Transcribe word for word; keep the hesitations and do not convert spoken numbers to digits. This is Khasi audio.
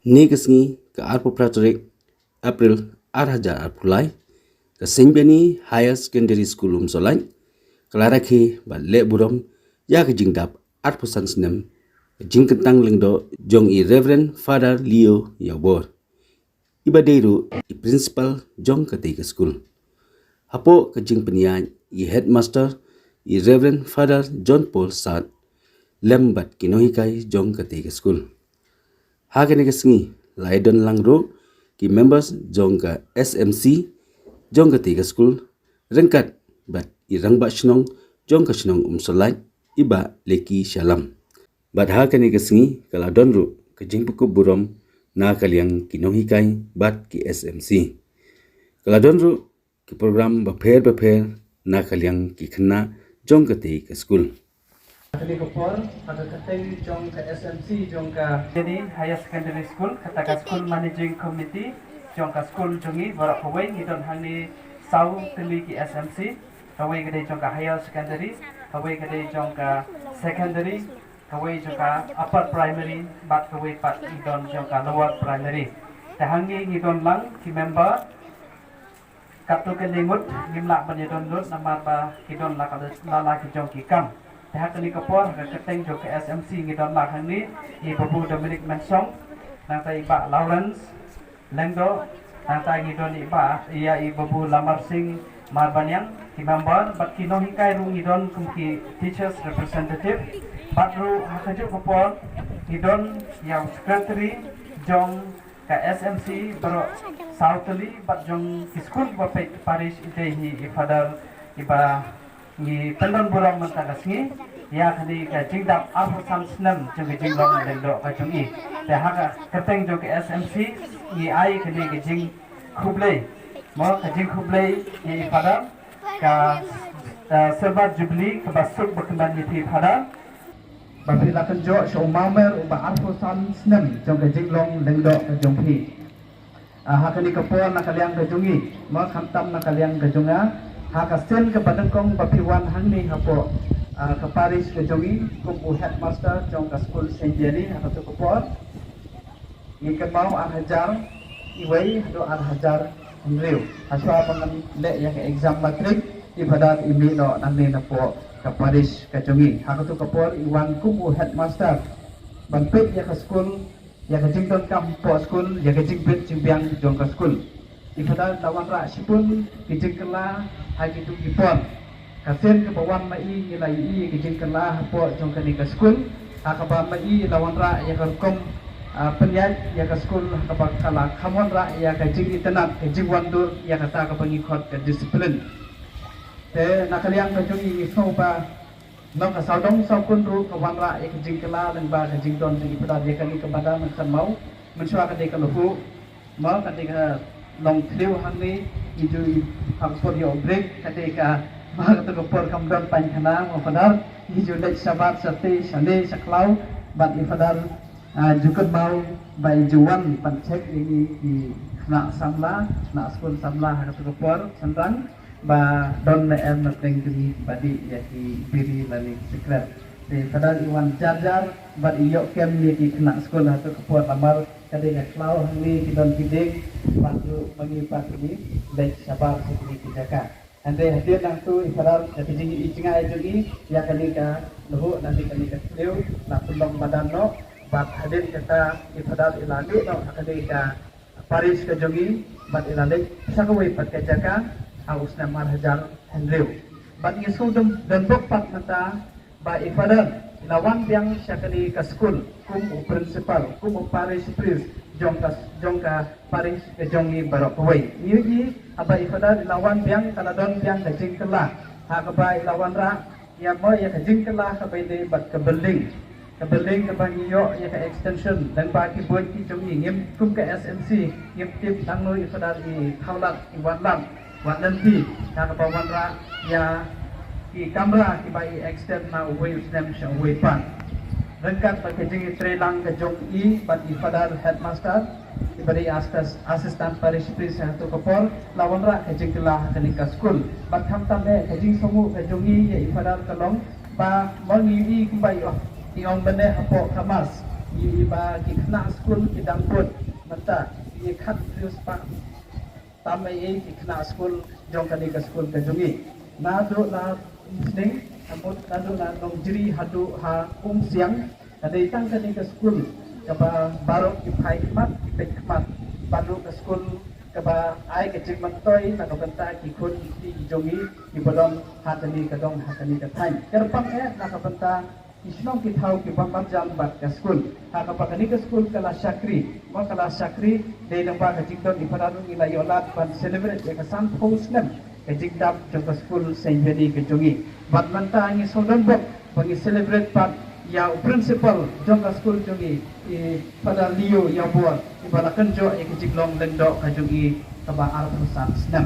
Ne ka sngi ka arphew phra tarik April ar hajar arphew lai, ka Saint Benny Higher Secondary School Umsolait ka la rakhe bad leh burom ïa ka jingdap arphew san snem ka jingkyntang lyngdoh jong i Reverend Father Leo Ïawbor, iba dei ruh i principal jong katei ka skul. Hapoh ka jingpynïaid, i headmaster, i Reverend Father John Paul Sat, lem bad ki nonghikai jong katei ka skul. Ha kane ka sngi la ïadon lang ruh ki members jong ka S M C jong katei ka skul, ryngkat bad i rangbah shnong jong ka shnong Umsolait, i Bah Leki Shallam. Bad ha kane ka sngi ka la don ruh ka jingpynkhuid burom na ka liang ki nonghikai bad ki S M C. Ka la don ruh ki program bapher bapher na ka liang ki khynnah jong katei ka skul. Kane ka por, ha ka kyrteng jong ka S M C jong ka Saint Benny Higher Secondary School, kata ka school managing committee jong ka skul jong ngi baroh kawei, ngi don hangne saw tylli ki S M C, kawei ka dei jong ka higher secondary, kawei ka dei jong ka secondary, kawei jong ka upper primary, bad kawei pat ngi don jong ka lower primary. Te hangne ngi don lang ki member, katto katne ngut ngim lah ban ïadon lut namar ba ki don la ka, la la ki jong ki kam. Te ha kane ka por ha ka kyrteng jong ka S M C ngi don lang hangne i Babu Dominic Mensong, nangta i Bah Lawrence Lyngdoh, nangta ngi don i Bah, ïa i Babu Lamarsing Marbaniang, ki member, bad ki nonghikai ruh ngi don kum ki teachers representative, bad ruh ha kajuh ka por ngi don ïa u secretary jong ka S M C baroh saw tylli bad jong ki skul ba peit parish, i dei hi i Father iba ngi pyndon burom mynta ka sngi ïa kane ka jingdap arphew san snem jong ka jinglong lyngdoh ka jong i. Te ha ka kyrteng jong ka S M C ngi ai kane ka jingkhublei, mo, ka jingkhublei ïa i Father, ka, eh, Silver Jubilee kaba suk ba kyndan ïa phi Father, ba phi la kynjoh sha u mawmer uba arphew san snem jong ka jinglong lyngdoh ka jong phi. Ah, ha kane ka por na ka liang ka jong ngi, mo, khamtam na ka liang ka jong nga, ha ka sien kaba nyngkong ba phi wan hangne hapoh, ah, ka parish ka jong ngi kum u headmaster jong ka skul Saint Mary, ha kato ka por ngi kynmaw ar hajar iwei haduh ar hajar hynriew. Hashwa ba ngan leh ïa ka exam matric, i Father i mih noh nangne napoh ka parish ka jong ngi. Ha kato ka por i wan kum u headmaster ban peit ïa ka skul, ïa ka jingdonkam hapoh skul, ïa ka jingbit jingbiang jong ka skul. I Father la wanrah shibun ki jingkylla ha kito ki por. Ka sien kaba wan ma i ngi la ïohi ïa ki jingkylla hapoh jong kane ka skul. Ha kaba ma i la wanrah ïa ka rukom, ah, pynïaid ïa ka skul, ha kaba ka la kham wanrah ïa ka jingitynnad, ka jingwandur ïa kata kaba ngi khot ka discipline. Te na ka liang ka jong ngi ngi sngew ba long ka sawdong sawkun ruh ka wanrah ïa ka jingkylla lyngba ka jingdon jong i Father ïa kane ka madan, kynmaw mynshuwa ka dei ka lhuh, mo, ka dei ka long thliew hangne, ngi ju, ha ka por ïoh break ka dei ka, mo, kato ka por kam don painkhana, mo Father, ngi ju leit shabar shatei shane sha khlaw bad i Father, ah, ju kynmaw ba i ju wan ban check ïa ngi ki khynnah samla, khynnah skul samla ha kato ka por shynrang, ba don ne em na pdeng jong ngi ba dih ïa ki biri lane ki sikret. Te Father i wan jar jar bad i ïoh kem ïa ki khynnah skul ha kato ka por namar ka dei ka khlaw hangne ki don ki dieng, bad ruh ma ngi pat ngi leit shabar sha kine ki jaka. Hynrei hadien nangto i Father da ka jingïohi jngai jong i ïa kane ka lhuh lane kane ka thliew la pynlong madan noh, bad hadien kata i Father i la mih noh ha kane ka parish ka jong ngi bad i la leit sha kawei pat ka jaka ha u snem ar hajar hynriew. Bad ngi shu don, don bok pat mynta ba i Father i la wan biang sha kane ka skul kum u principal, kum u parish priest jong ka, jong ka parish ka jong ngi baroh kawei. Ngi ïohi haba i Father i la wan biang ka la don biang ka jingkylla ha kaba i la wanrah ïa mo ïa ka jingkylla kaba ïadei bad ka building. Ka building kaba ngi ïoh ïa ka extension lyngba ki buit ki jong ngi, ngim, kum ka S M C ngim tip nangno i Father i thaw lad, i wan lad, wat lynti, ha kaba wanrah ïa ki kamra kiba i extend na uwei u snem sha uwei pat. Ryngkat bad ka jingïatreilang ka jong i bad i Father headmaster, iba dei i astas-, assistant parish priest ha kato ka por, la wanrah ka jingkylla ha kane ka skul. Bad khamtam eh ka jingsngewnguh ka jong ngi ïa i Father ka long ba ma ngi ïohi kumba i ong, i ong mynne hapoh ka mass, Kiba ki khynnah skul ki dang bud mynta ki khat hynriew spah tam ei ei ki khynnah skul jong kane ka skul ka jong ngi. Naduh na Umsning, naduh na Nongjri haduh ha Umsiang, ka dei tang kane ka skul kaba baroh ki phai khmat ki peit khmat. Bad ruh ka skul kaba ai ka jingmyntoi na ka bynta ki khun ki kti ki jong ngi kiba don ha kane ka dong ha kane ka thaiñ. Kyrpang eh na ka bynta ki shnong ki thaw kiba marjan bad ka skul. Ha kaba kane ka skul ka la shakri, ba ka la shakri dei lyngba ka jingdon i para ruh ngi la ïoh lad ban celebrate ïa ka sanphew snem ka jingdap jong ka skul Saint Vianney ka jong ngi. Bad mynta ngi sngewdon bok ba ngi celebrate pat ïa u principal jong ka skul jong ngi, i Father Leo Ïawbor, iba la kynjoh ïa ka jinglong lyngdoh ka jong ngi kaba arphew san snem.